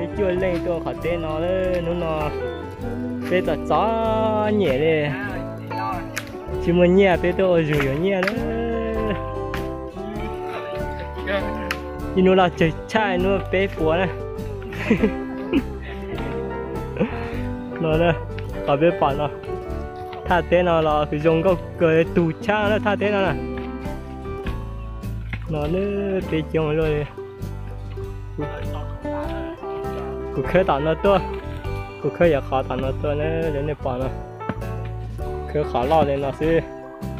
Peb cuaj leej tuaj qhov teb no, hnub no peb txom txom nyem li, tsis muaj nyiaj, peb tuaj ua zug yuav nyiaj na. Ib hnub loj tsawg tshaj hnub peb puas na. No, qhov peb pom no, thaj teb no los kuj zoo nkauj kawg, tug tshaj na thaj teb no na. No peb coob luaj li. Kuv khawb tom no tuaj, kuv khawb yam qhov tom no tuaj na, li nej pom no. Khawb qhov loj li no xwb,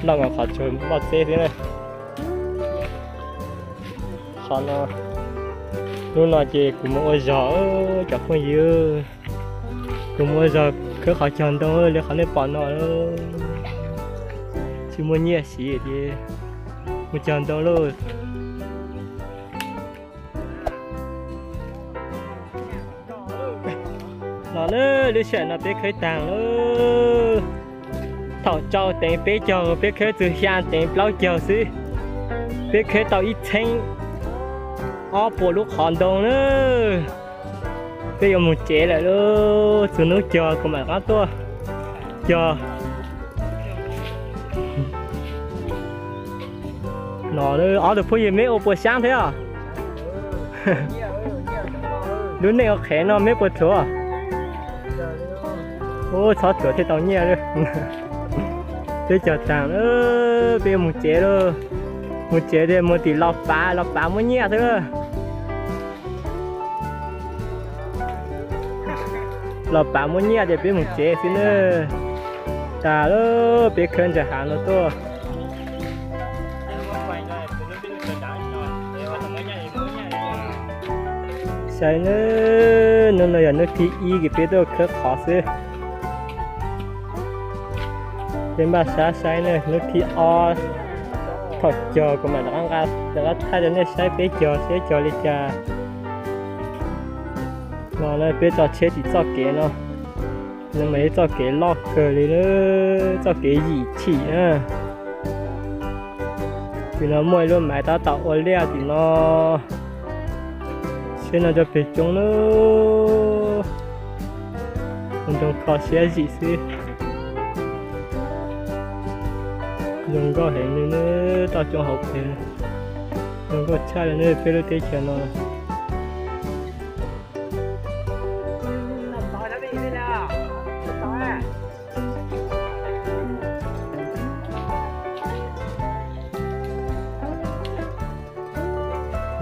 loj nkaus qhov tsuag loj txeb xwb na. Qhov no, hnub no ces kuv mus ua zog cov phooj ywg, kuv mus ua zog khawb qhov cog ntoo li qhov nej pom no. Tsis muaj nyiaj siv ces mus cog ntoo lauj. No na, lub sij hawm no peb khawb taag lauj. Thaum tsau teev peb caug, peb khawb txug xyaa teev plaub caug xwb. Peb khawb tau ib txheeb ob puas lub qhov ntoo na. Peb yuav mus tsev lawm lauj, txug hnub cog kuv mam rov qaab tuaj cog. No, ob tug phooj ywg meb ua puas sab thiab os? Lub neej ua qhev no meb puas thuav? Ub, txhob thuav thiaj tau nyiaj lauj. Peb cog taag, peb yuav mus tsev lauj. Mus tsev tias mus tim Los Pav, Los Pav muaj nyiaj xwb. Los Pav muaj nyiaj ces peb mus tsev xwb na. Tag lauj, peb khawb ntsa hav no tuaj. Saib na, hnub no yog hnub thib ib kws peb tuaj khawb qhov xwb. Peb npaj sab saib na, hnub thib ob thaum cog kuv mam rov qab thaij rau nej saib peb cog seb cog li cas. No peb tso tsheb tim txoj kev no, no mas ib txoj kev loj kawg li, txoj kev yim chim na. Tim no muaj ib lub maiv tab tom ua liaj tim no. Seb no cov peg coob na, ua nroo kho siab zim xwb. Zoo nkauj heev li, toj roob hauv peg, zoo nkauj tshaj li ne peb lub teb chaws no.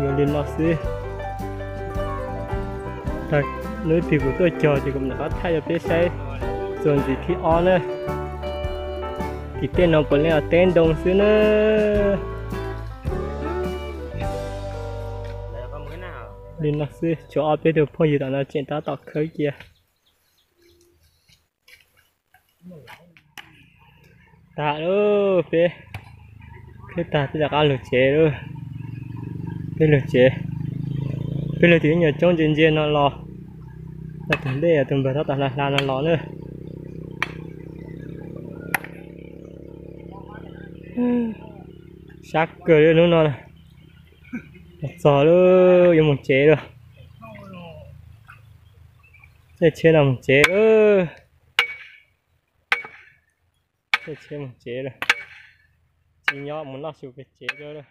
Yog li no xwb, hnub twg kuv tuaj cog ces kuv mam rov qab thaij rau peb saib txuas ntxiv thib ob na. Tim tej no puav leej yog teb ntoo xwb na. Li no xwb, tshuav ob peb tug phooj ywg tom no tseem tab tom khawb cia. Tag lauj, peb khawb tag peb rov qab lug tsev lauj. Peb lug tsev, peb lug tim ib nyuag roob ntsia ntsia no los, tus dej tus npawg tab tom hla hla no los na. Sab kawg li hnub no, txog lauj, yuav mus tsev lauj. Caij tsheb no mus tsev lauj. Caij tsheb mus tsev lauj. Tsis nyob mus noj su pem tsev lauj.